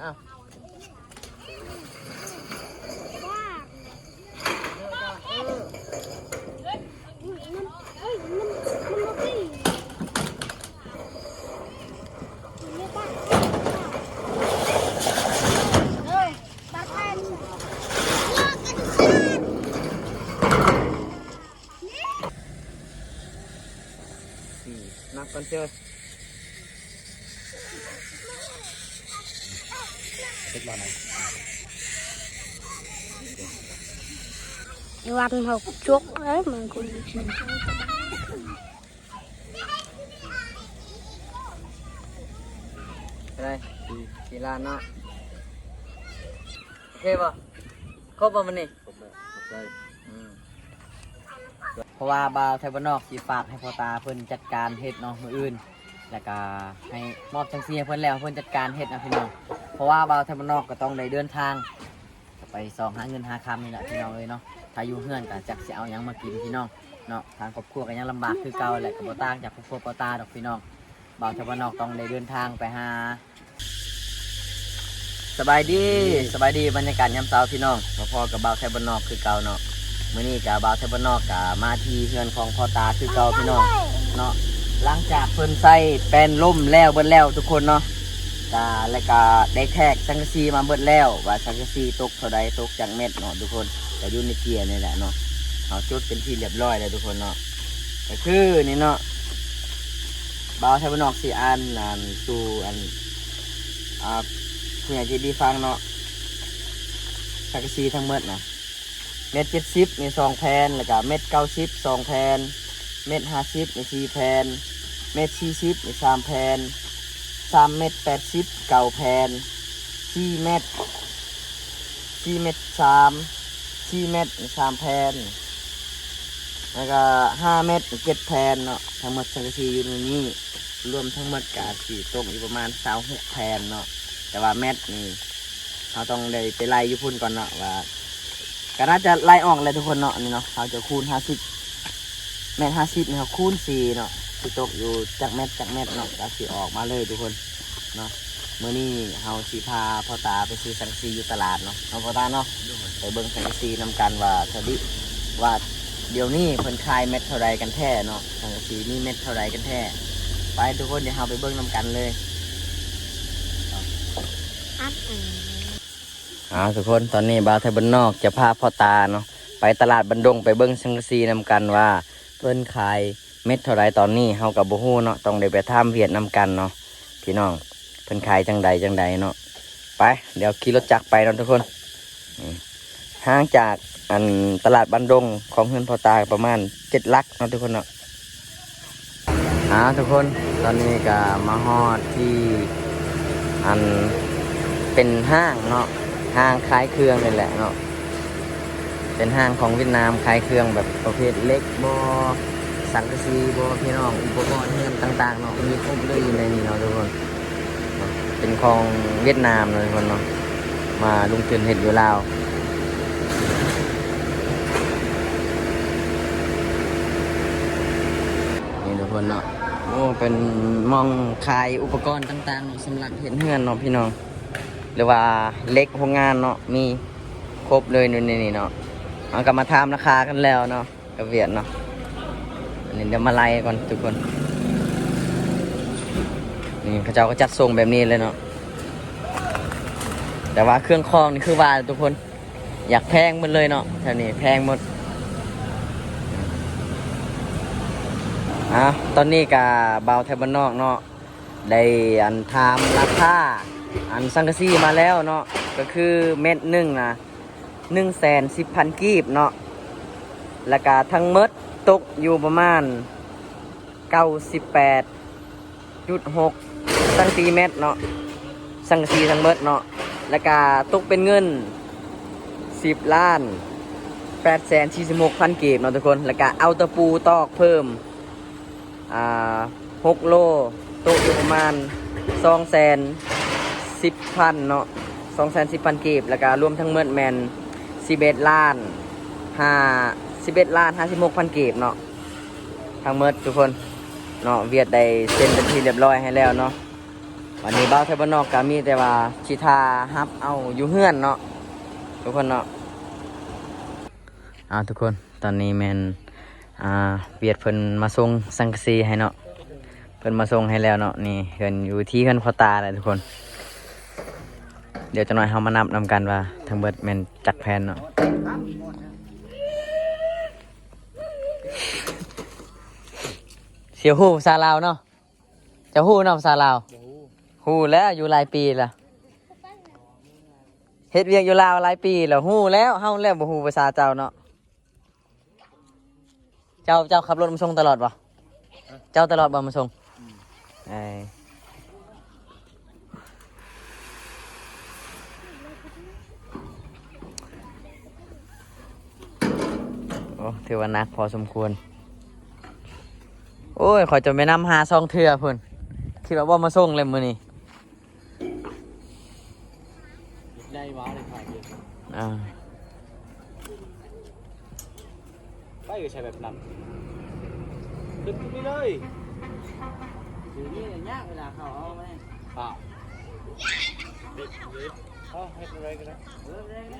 ອືມ ນັບກ່ອນເຊີ. ເຮັດບໍ່ນະ? ວັນຫົກຈົກເອີຍ ມັນຄົນ ໄດ້ ສີ່ລ້ານເນາະ. ໂອເຄບໍ່? ຄົບບໍ່ມື້ນີ້? ຄົບແລ້ວ ຂອບໃຈ. ອືມ ເພາະວ່າບ່າວໄທບ້ານນອກຊິຝາກໃຫ້ພໍ່ຕາເພິ່ນຈັດການເຮັດເນາະມື້ອື່ນ ແລ້ວກະໃຫ້ມອບສັງກະສີໃຫ້ເພິ່ນແລ້ວ ເພິ່ນຈັດການເຮັດນະພີ່ນ້ອງ. ເພາະວ່າບ່າວໄທບ້ານນອກກໍຕ້ອງໄດ້ເດີນທາງ ກໍໄປຊອກຫາເງິນຫາຄຳນີ້ແຫຼະພີ່ນ້ອງເອີຍເນາະ. ຖ້າຢູ່ເຮືອນກໍຈັກຊິເອົາຫຍັງມາກິນພີ່ນ້ອງເນາະ. ທາງຄອບຄົວກໍຍັງລຳບາກຄືເກົ່າແຫຼະ ກໍບໍ່ຕ່າງຈາກຄອບຄົວພໍ່ຕາດອກພີ່ນ້ອງ. ບ່າວໄທບ້ານນອກຕ້ອງໄດ້ເດີນທາງໄປຫາ. ສະບາຍດີ ສະບາຍດີ ບັນຍາກາດຍາມເຊົ້າພີ່ນ້ອງ ມາພໍ້ກັບບ່າວໄທບ້ານນອກຄືເກົ່າເນາະ. ມື້ນີ້ກະບ່າວໄທບ້ານນອກກະມາທີ່ເຮືອນຂອງພໍ່ຕາຄືເກົ່າພີ່ນ້ອງເນາະ. ຫຼັງຈາກເພິ່ນໃສ່ແປ້ນລົມແລ້ວເບິດແລ້ວທຸກຄົນເນາະ ກະ ແລ້ວກະໄດ້ແທກສັງກະສີມາເບິດແລ້ວ ວ່າສັງກະສີຕົກເທົ່າໃດ ຕົກຈັກແມັດເນາະທຸກຄົນ. ກະຢູ່ໃນເຈ້ຍນີ້ແຫຼະເນາະ ເຮົາຈົດເປັນທີ່ລຽບຮ້ອຍແລ້ວທຸກຄົນເນາະ. ກໍຄືນີ້ເນາະ ບ່າວໄທບ້ານນອກຊິອ່ານ ອ່ານສູ່ ອັນ ອ່າ ຜູ້ໃຫຍ່ໃຈດີຟັງເນາະ. ສັງກະສີທັງໝົດນະ ແມັດເຈັດສິບມີສອງແຜ່ນ ແລ້ວກະແມັດເກົ້າສິບສອງແຜ່ນ ແມັດຫ້າສິບມີສີ່ແຜ່ນ ແມັດສີ່ສິບມີສາມແຜ່ນ ສາມແມັດແປດສິບເກົ້າແຜ່ນ ສີ່ແມັດ ສີ່ແມັດສາມ ສີ່ແມັດສາມແຜ່ນ ແລ້ວກະຫ້າແມັດເຈັດແຜ່ນເນາະ. ທັງໝົດສັງກະສີຢູ່ໃນນີ້ ລວມທັງໝົດກະຊິຕົກຢູ່ປະມານຊາວຫົກແຜ່ນເນາະ. ແຕ່ວ່າແມັດນີ້ ເຮົາຕ້ອງໄດ້ໄປໄລ່ຢູ່ພຸ້ນກ່ອນເນາະ ວ່າ ກໍໜ້າຈະໄລ່ອອກແຫຼະທຸກຄົນເນາະ. ອັນນີ້ເນາະ ເຮົາຈະຄູນຫ້າສິບ ແມັດຫ້າສິບນີ້ ເຮົາຄູນສີ່ເນາະ ຊິຕົກຢູ່ຈັກແມັດ ຈັກແມັດເນາະ ກໍຊິອອກມາເລີຍທຸກຄົນເນາະ. ມື້ນີ້ເຮົາຊິພາພໍ່ຕາໄປຊື້ສັງກະສີຢູ່ຕະຫຼາດເນາະ ເນາະພໍ່ຕາເນາະ. ໂດຍ ໄປເບິ່ງສັງກະສີນຳກັນວ່າ ສະດິ ວ່າດຽວນີ້ເພິ່ນຂາຍແມັດເທົ່າໃດກັນແທ້ເນາະ ສັງກະສີມີແມັດເທົ່າໃດກັນແທ້. ໄປທຸກຄົນ ດຽວເຮົາໄປເບິ່ງນຳກັນເລີຍ. ອ່າ ທຸກຄົນ ຕອນນີ້ບ່າວໄທບ້ານນອກຈະພາພໍ່ຕາເນາະ ໄປຕະຫຼາດບັນດົງ ໄປເບິ່ງສັງກະສີນຳກັນວ່າເພິ່ນຂາຍ ເມັດເທົ່າໃດຕອນນີ້ເຮົາກໍບໍ່ຮູ້ເນາະ ຕ້ອງໄດ້ໄປຖາມວຽດນຳກັນເນາະພີ່ນ້ອງ ເພິ່ນຂາຍຈັ່ງໃດຈັ່ງໃດເນາະ. ໄປ ດຽວຂີ່ລົດຈັກໄປເນາະທຸກຄົນ. ນີ້ ຫ່າງຈາກ ອັນ ຕະຫຼາດບັນດົງຂອງເຮືອນພໍ່ຕາປະມານເຈັດຫຼັກເນາະທຸກຄົນເນາະ. ອ່າ ທຸກຄົນ ຕອນນີ້ກໍມາຮອດທີ່ ອັນ ເປັນຫ້າງເນາະ ຫ້າງຂາຍເຄື່ອງນີ້ແຫຼະເນາະ. ເປັນຫ້າງຂອງຫວຽດນາມ ຂາຍເຄື່ອງແບບປະເພດເຫຼັກບໍ ສັງກະສີບໍ ພີ່ນ້ອງ ອຸປະກອນເຮືອນຕ່າງໆເນາະ ມີຄົບເລີຍຢູ່ໃນນີ້ເນາະທຸກຄົນ. ເປັນຂອງຫວຽດນາມເນາະທຸກຄົນເນາະ ມາລົງທຶນເຮັດຢູ່ລາວ. ນີ້ທຸກຄົນເນາະ ໂອ້ ເປັນໝ່ອງຂາຍອຸປະກອນຕ່າງໆ ສຳລັບເຮັດເຮືອນເນາະພີ່ນ້ອງ ຫຼືວ່າເຫຼັກໂຮງງານເນາະ ມີຄົບເລີຍຢູ່ໃນນີ້ເນາະ. ເຮົາກໍມາຖາມລາຄາກັນແລ້ວເນາະ ກັບຫວຽດເນາະ. ອັນນີ້ດຽວມາໄລ່ກ່ອນທຸກຄົນ. ນີ້ເຂົາເຈົ້າກໍຈັດສົ່ງແບບນີ້ເລີຍເນາະ ແຕ່ວ່າເຄື່ອງຂອງນີ້ຄືວ່າທຸກຄົນ ຢາກແພງໝົດເລີຍເນາະ ແຖວນີ້ແພງໝົດ. ອ່າ ຕອນນີ້ກະບ່າວໄທບ້ານນອກເນາະ ໄດ້ ອັນ ຖາມລາຄາ ອັນ ສັງກະສີມາແລ້ວເນາະ ກໍຄືເມັດໜຶ່ງນະ ໜຶ່ງແສນສິບພັນກີບເນາະ ແລ້ວກະທັງໝົດຕົກຢູ່ປະມານເກົ້າສິບແປດຈຸດຫົກຊັງຕີແມັດເນາະ ສັງກະສີທັງໝົດເນາະ ແລ້ວກະຕົກເປັນເງິນສິບລ້ານແປດແສນສີ່ສິບຫົກພັນກີບເນາະທຸກຄົນ ແລ້ວກະເອົາຕະປູຕອກເພີ່ມ ອ່າ ຫົກໂລ ຕົກຢູ່ປະມານສອງແສນສິບພັນເນາະ ສອງແສນສິບພັນກີບ ແລ້ວກະລວມທັງໝົດແມ່ນສິບເອັດລ້ານຫ້າ ສິບເອັດລ້ານຫ້າສິບຫົກພັນກີບເນາະ ທັງໝົດທຸກຄົນເນາະ. ຫວຽດໄດ້ເຊັນເປັນທີ່ລຽບຮ້ອຍໃຫ້ແລ້ວເນາະ. ອັນນີ້ບ່າວໄທບ້ານນອກກໍມີແຕ່ວ່າຊິຖ້າຮັບເອົາຢູ່ເຮືອນເນາະ ທຸກຄົນເນາະ. ເອົາ ທຸກຄົນ ຕອນນີ້ແມ່ນ ອ່າ ວຽດເພິ່ນມາສົ່ງສັງກະສີໃຫ້ເນາະ ເພິ່ນມາສົ່ງໃຫ້ແລ້ວເນາະ. ນີ້ເຮືອນຢູ່ທີ່ເຮືອນພໍ່ຕາແຫຼະທຸກຄົນ. ດຽວຈັກໜ້ອຍເຮົາມານັບນຳກັນວ່າທັງເບິດແມ່ນຈັກແຜ່ນເນາະ. ຊິຮູ້ພາສາລາວເນາະ? ເຈົ້າຮູ້ເນາະພາສາລາວ? ບໍ່ຮູ້. ຮູ້ແລ້ວ ຢູ່ຫຼາຍປີແລ້ວ ເຮັດວຽກຢູ່ລາວຫຼາຍປີແລ້ວ ຮູ້ແລ້ວ. ເຮົາແຫຼະບໍ່ຮູ້ພາສາເຈົ້າເນາະ. ເຈົ້າ ເຈົ້າຂັບລົດມາສົ່ງຕະຫຼອດບໍ່? ເຈົ້າຕະຫຼອດບໍ່ມາສົ່ງ? ເອີ ໂອ້ ຖືວ່າໜັກພໍສົມຄວນ. ໂອ້ຍ ຂ້ອຍຈົນໄປນຳຫາສອງເທື່ອພຸ້ນ ຄິດວ່າບໍ່ມາສົ່ງແລ້ວມື້ນີ້. ໄດ້ວະ ໄດ້ຂາຍເບຍ ອ່າ ໄປກໍໃຊ້ແບບນັ້ນ ຂຶ້ນນີ້ເລີຍ. ຄືນີ້ຍາກເວລາເຂົາເອົາມາ ອ້າວ ເຮັດ ເຮັດ ເອົາ ເຮັດອະໄລກໍໄດ້ ເອີ ໄດ້ ໄດ້.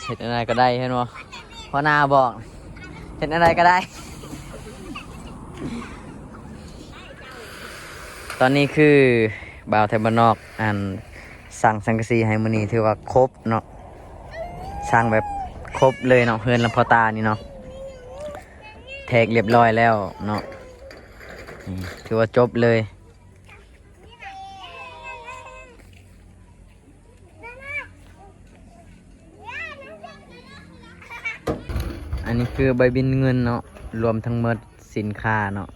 ເຮັດແນວໃດກໍໄດ້ ເຫັນບໍ່? ຫົວໜ້າບອກ ເຮັດແນວໃດກໍໄດ້. ຕອນນີ້ຄືບ່າວໄທບ້ານນອກ ອັນ ສັ່ງສັງກະສີໃຫ້ມື້ນີ້ຖືວ່າຄົບເນາະ ສັ່ງແບບຄົບເລີຍເນາະ. ເຮືອນລຳພໍ່ຕານີ້ເນາະ ແທກລຽບຮ້ອຍແລ້ວເນາະ ນີ້ ຖືວ່າຈົບເລີຍ. ອັນນີ້ຄືໃບບິນເງິນເນາະ ລວມທັງໝົດສິນຄ້າເນາະ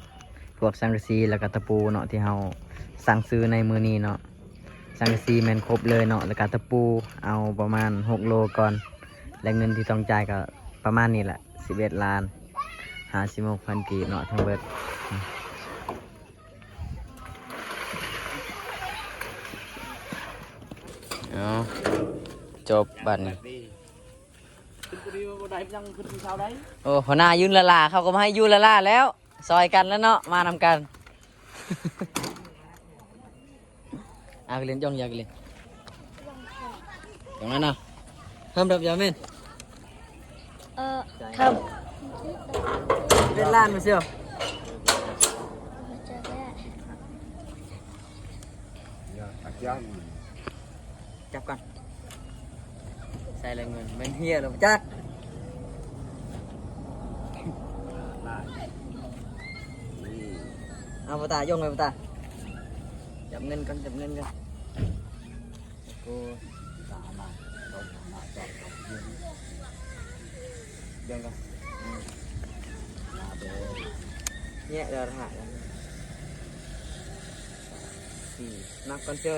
ພວກສັງກະສີ ແລ້ວກະຕະປູເນາະ ທີ່ເຮົາສັ່ງຊື້ໃນມື້ນີ້ເນາະ. ສັງກະສີແມ່ນຄົບເລີຍເນາະ ແລ້ວກະຕະປູເອົາປະມານຫົກໂລກ່ອນ ແລະ ເງິນທີ່ຕ້ອງຈ່າຍກໍປະມານນີ້ແຫຼະ ສິບເອັດລ້ານຫ້າສິບຫົກພັນກີບເນາະ ທັງເບິດ. ເອົາ ຈົບບັດນີ້. ໂອ້ ຫົວໜ້າຢືນລ້າໆ ເຂົາກໍມາໃຫ້ຢືນລ້າໆແລ້ວ ຊ່ອຍກັນແລ້ວເນາະ ມານຳກັນ. ອາກະເລນ ຈ້ອງຢາກະເລນ ຈັ່ງນັ້ນນະ ເພີ່ມດັບຢາແມ່ນ ເອີ ເພີ່ມ ເປັນລ້ານບໍ່ຊຽວ. ຈັບກ່ອນ ໃສ່ລະເງິນແມ່ນເຮຍແລ້ວຈັກ. ເອົາ ບໍ່ຕາ ຍົກໄວ້ ບໍ່ຕາ ຈັບເງິນກ່ອນ ຈັບເງິນກ່ອນ. ໂອ້ ຕາມາ ເບິ່ງກ່ອນ ເນຍ ດາລະຫ້າ ສີ່ ນັບກ່ອນເຊີ.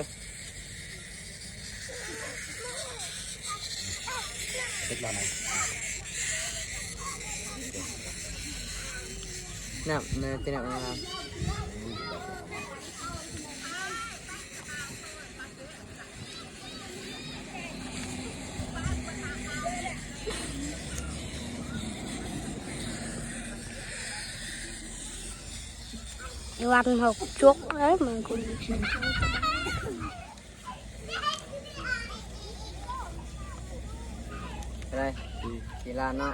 ນັບ ນັບ ນັບ ນັບ. ວັນຫົກຈຸກເລີຍ ມັນຄຸນ ເທົ່າໃດ? ສີ່ ສີ່ລ້ານເນາະ.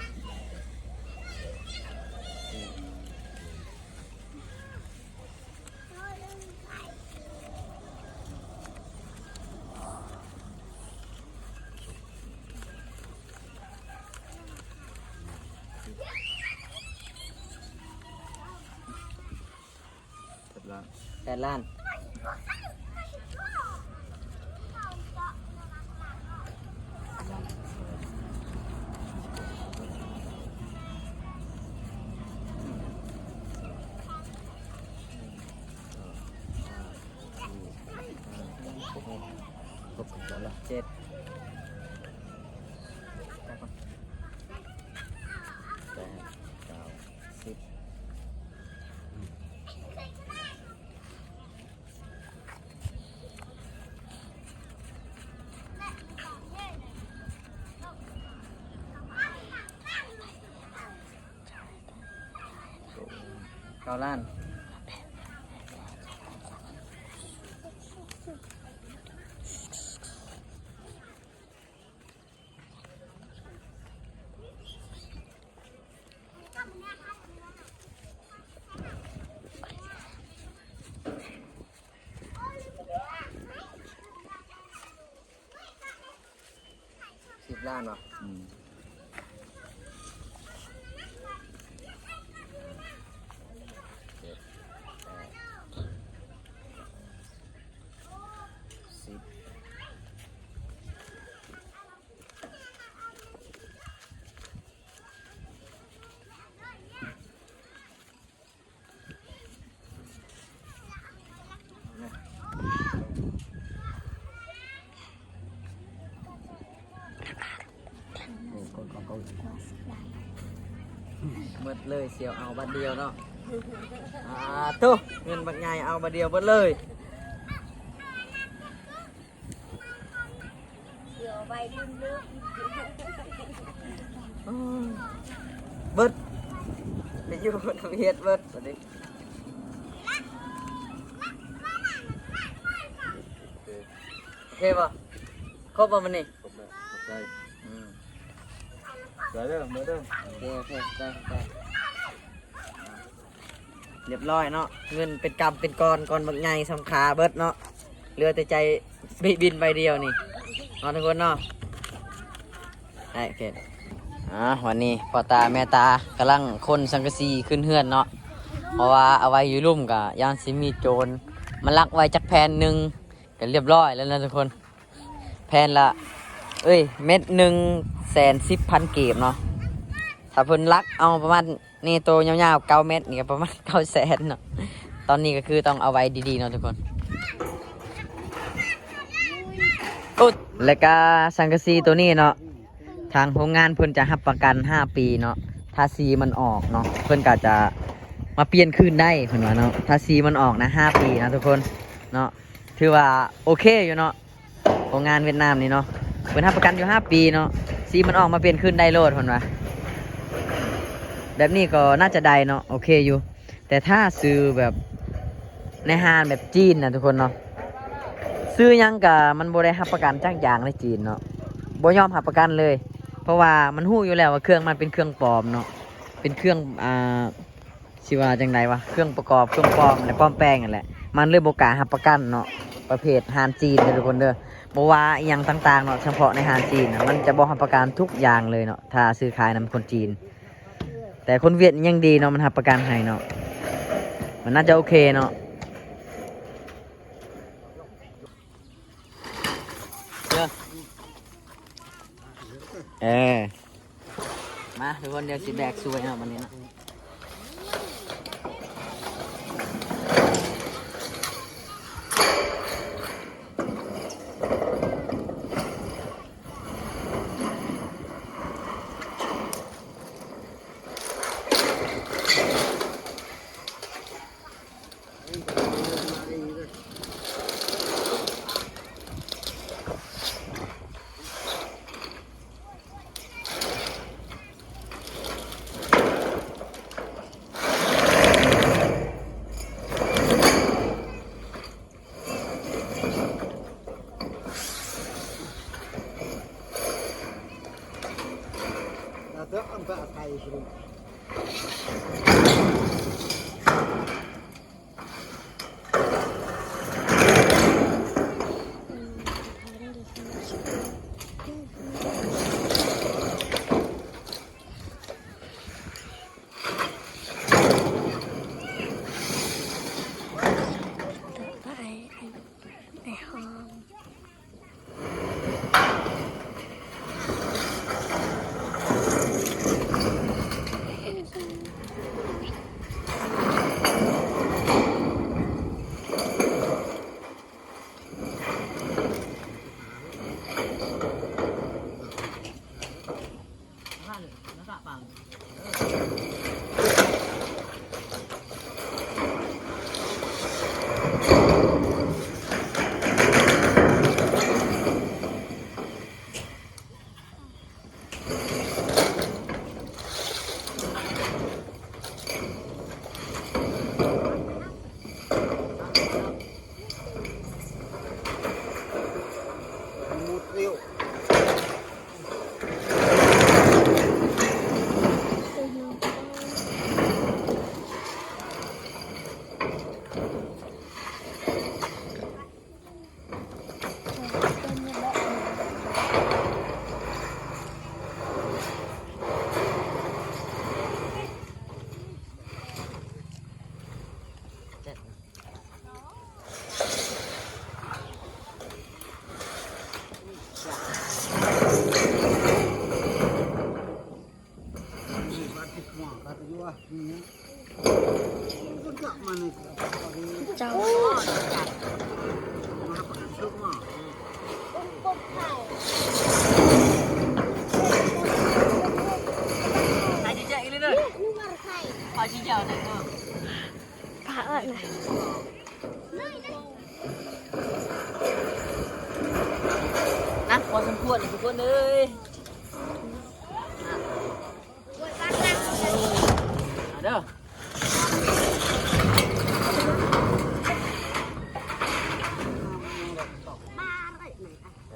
ແປດລ້ານ ແປດລ້ານ. ເຈັດ ແປດ ເກົ້າ ສິບ. ເກົ້າລ້ານ. ລ້ານເນາະ ອືມ ເຈັດ ແປດ ສິບ ໝົດເລີຍ ສ່ຽວເອົາບາດດຽວເນາະ ອາ ໂທ້ ເງິນບັກໃຫຍ່ເອົາບາດດຽວເບິດເລີຍ. ເອົາໄວ້ລືມໆ ເບິດ ໄປຢູ່ນຳເຮັດເບິດບັດນີ້ ໂອເຄບໍ່? ຄົບບໍ່ມື້ນີ້? ຄົບແລ້ວ ຂອບໃຈ ອືມ ໄປເດີ ເມືອເດີ ໂອເຄ ໂອເຄ ໄປ ໄປ. ຮຽບຮ້ອຍເນາະ ເງິນເປັນກຳເປັນກ້ອນ ກ້ອນບັກໃຫຍ່ສ່ຳຂາເບິດເນາະ ເຫຼືອແຕ່ໃຈບິນໃບດຽວນີ້ເນາະ ທຸກຄົນເນາະ ໄດ້ ໂອເຄ. ອ່າ ວັນນີ້ພໍ່ຕາແມ່ຕາກຳລັງຂົນສັງກະສີຂຶ້ນເຮືອນເນາະ ເພາະວ່າເອົາໄວ້ຢູ່ລຸ່ມກະຢ້ານຊິມີໂຈນມາລັກໄວ້ຈັກແຜ່ນໜຶ່ງ ກະຮຽບຮ້ອຍແລ້ວເນາະ ທຸກຄົນ. ແຜ່ນລະ ເອີຍ ເມັດໜຶ່ງແສນສິບພັນກີບເນາະ ຖ້າເພິ່ນລັກເອົາປະມານນີ້ ໂຕຍາວໆເກົ້າເມັດນີ້ກະປະມານເກົ້າແສນເນາະ. ຕອນນີ້ກະຄືຕ້ອງເອົາໄວ້ດີໆເນາະ ທຸກຄົນ ໂອ້ ແລະກະສັງກະສີໂຕນີ້ເນາະ ທາງໂຮງງານເພິ່ນຈະຮັບປະກັນຫ້າປີເນາະ ຖ້າສີມັນອອກເນາະ ເພິ່ນກະຈະມາປ່ຽນຄືນໄດ້ ເພິ່ນວ່າເນາະ ຖ້າສີມັນອອກນະ ຫ້າປີນະ ທຸກຄົນເນາະ ຖືວ່າໂອເຄຢູ່ເນາະ. ໂຮງງານຫວຽດນາມນີ້ເນາະ ເພິ່ນຮັບປະກັນຢູ່ຫ້າປີເນາະ ສີມັນອອກມາປ່ຽນຄືນໄດ້ໂລດ ເພິ່ນວ່າ ແບບນີ້ກໍໜ້າຈະໄດ້ເນາະ ໂອເຄຢູ່. ແຕ່ຖ້າຊື້ແບບໃນຮ້ານແບບຈີນນະ ທຸກຄົນເນາະ ຊື້ຫຍັງກະມັນບໍ່ໄດ້ຮັບປະກັນຈັກຢ່າງໃນຈີນເນາະ ບໍ່ຍອມຮັບປະກັນເລີຍ ເພາະວ່າມັນຮູ້ຢູ່ແລ້ວວ່າເຄື່ອງມັນເປັນເຄື່ອງປອມເນາະ ເປັນເຄື່ອງ ອ່າ ຊິວ່າຈັ່ງໃດວະ ເຄື່ອງປະກອບ ເຄື່ອງປອມ ແລະ ປອມແປງຫັ້ນແຫຼະ ມັນເລີຍບໍ່ກ້າຮັບປະກັນເນາະ ປະເພດຮ້ານຈີນເດີ ທຸກຄົນເດີ ບໍ່ວ່າອີ່ຫຍັງຕ່າງໆເນາະ ສະເພາະໃນຮ້ານຈີນນະ ມັນຈະບໍ່ຮັບປະກັນທຸກຢ່າງເລີຍເນາະ ຖ້າຊື້ຂາຍນຳຄົນຈີນ. ແຕ່ຄົນຫວຽດຍັງດີເນາະ ມັນຮັບປະກັນໃຫ້ເນາະ ມັນໜ້າຈະໂອເຄເນາະ. ເອີ ມາທຸກຄົນ ດຽວຊິແບກຊ່ວຍເນາະ ບັດນີ້ເນາະ. ພໍສົມຄວນທຸກຄົນເອີຍ ມາເດີ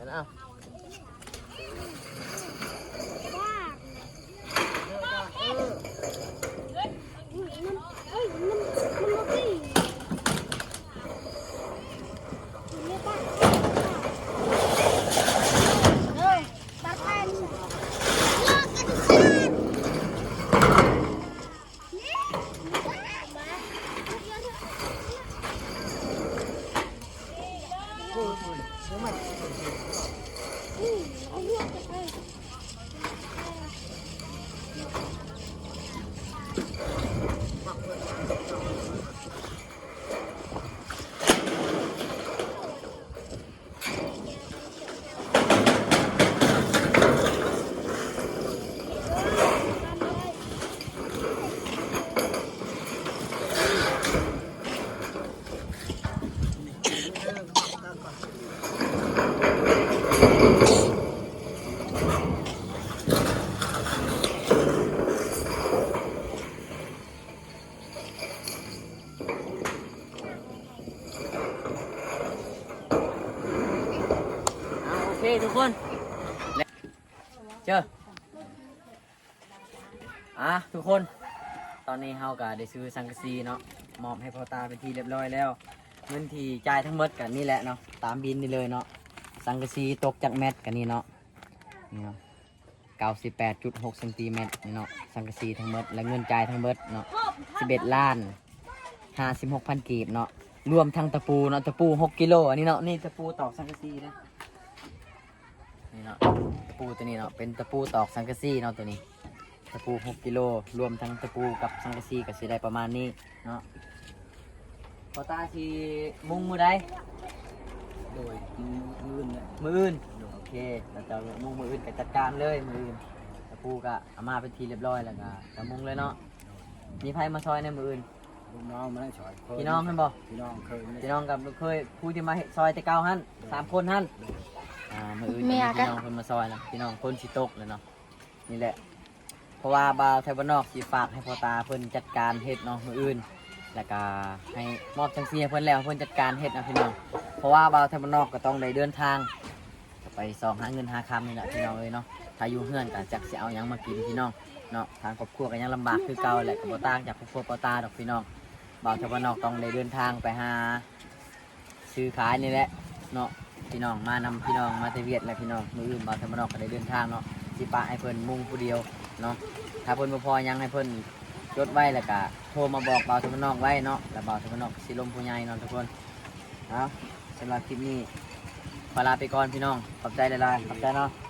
ເອົາ. ໂອເຄທຸກຄົນ ເຈີ ອ່າ ທຸກຄົນ ຕອນນີ້ເຮົາກະໄດ້ຊື້ສັງກະສີເນາະ ມອບໃຫ້ພໍ່ຕາເປັນທີ່ລຽບລ້ອຍແລ້ວ. ເງິນທີ່ຈ່າຍທັງໝົດກະນີ້ແຫຼະເນາະ ຕາມບິນນີ້ເລີຍເນາະ. ສັງກະສີຕົກຈັກແມັດກະນີ້ເນາະ ນີ້ເນາະ ເກົ້າສິບແປດຈຸດຫົກເຊັນຕີແມັດນີ້ເນາະ. ສັງກະສີທັງໝົດ ແລະ ເງິນຈ່າຍທັງໝົດເນາະ ສິບເອັດລ້ານຫ້າສິບຫົກພັນກີບເນາະ ລວມທັງຕະປູເນາະ ຕະປູຫົກກິໂລ ອັນນີ້ເນາະ ນີ້ຕະປູຕອກສັງກະສີເນາະ. ນີ້ເນາະ ຕະປູຕົວນີ້ເນາະ ເປັນຕະປູຕອກສັງກະສີເນາະ ຕົວນີ້ ຕະປູຫົກກິໂລ ລວມທັງຕະປູກັບສັງກະສີກະຊິໄດ້ປະມານນີ້ເນາະ. ພໍ່ຕາຊິມຸງມື້ໃດ? ໂດຍ ມື້ ມື້ອື່ນແຫຼະ ມື້ອື່ນ ໂດຍ ໂອເຄ ແລ້ວເຈົ້າມຸງມື້ອື່ນກະຈັດການເລີຍ ມື້ອື່ນ ຕະປູກະເອົາມາເປັນທີ່ລຽບລ້ອຍ ແລ້ວກະຈະມຸງເລີຍເນາະ. ໂດຍ ມີໃຜມາຊ່ອຍໃນມື້ອື່ນ? ລູກນ້ອງມາຊ່ອຍ ພີ່ນ້ອງຫັ້ນບໍ່? ພີ່ນ້ອງເຄີຍ ພີ່ນ້ອງກັບລູກເຄີຍ ຜູ້ທີ່ມາເຮັດຊ່ອຍແຕ່ເກົ່າຫັ້ນ ໂດຍ ສາມຄົນຫັ້ນ ໂດຍ ອ່າ ມື້ອື່ນ ແມ່ນ ພີ່ນ້ອງເພິ່ນມາຊ່ອຍນະ ພີ່ນ້ອງຝົນຊິຕົກແລ້ວເນາະ. ນີ້ແຫຼະ ເພາະວ່າບ່າວໄທບ້ານນອກຊິຝາກໃຫ້ພໍ່ຕາເພິ່ນຈັດການເຮັດເນາະ ມື້ອື່ນ ແລ້ວກະໃຫ້ມອບສັງກະສີໃຫ້ເພິ່ນແລ້ວ ໃຫ້ເພິ່ນຈັດການເຮັດນະພີ່ນ້ອງ. ເພາະວ່າບ່າວໄທບ້ານນອກກະຕ້ອງໄດ້ເດີນທາງ ໄປຊອກຫາເງິນຫາຄຳນີ້ແຫຼະພີ່ນ້ອງເອີຍເນາະ. ຖ້າຢູ່ເຮືອນກະຈັກຊິເອົາຫຍັງມາກິນພີ່ນ້ອງເນາະ. ທາງຄອບຄົວກະຍັງລຳບາກຄືເກົ່າແຫຼະ ກະບໍ່ຕ່າງຈາກຄອບຄົວພໍ່ຕາດອກພີ່ນ້ອງ. ບ່າວໄທບ້ານນອກຕ້ອງໄດ້ເດີນທາງໄປຫາ ຊື້ຂາຍນີ້ແຫຼະເນາະ ພີ່ນ້ອງ ມານຳພີ່ນ້ອງ ມາແຕ່ຫວຽດແຫຼະພີ່ນ້ອງ. ມື້ອື່ນບ່າວໄທບ້ານນອກກະໄດ້ເດີນທາງເນາະ ຊິປະໃຫ້ເພິ່ນມຸງຜູ້ດຽວເນາະ. ຖ້າເພິ່ນບໍ່ພໍຫຍັງໃຫ້ເພິ່ນຈົດໄວ້ ແລ້ວກະໂທມາບອກບ່າວໄທບ້ານນອກໄວ້ເນາະ ແລ້ວບ່າວໄທບ້ານນອກຊິລົມຜູ້ໃຫຍ່ເນາະທຸກຄົນ. ເອົາ ສຳລັບຄລິບນີ້ຂໍລາໄປກ່ອນພີ່ນ້ອງ ຂອບໃຈຫຼາຍໆ ຂອບໃຈເນາະ.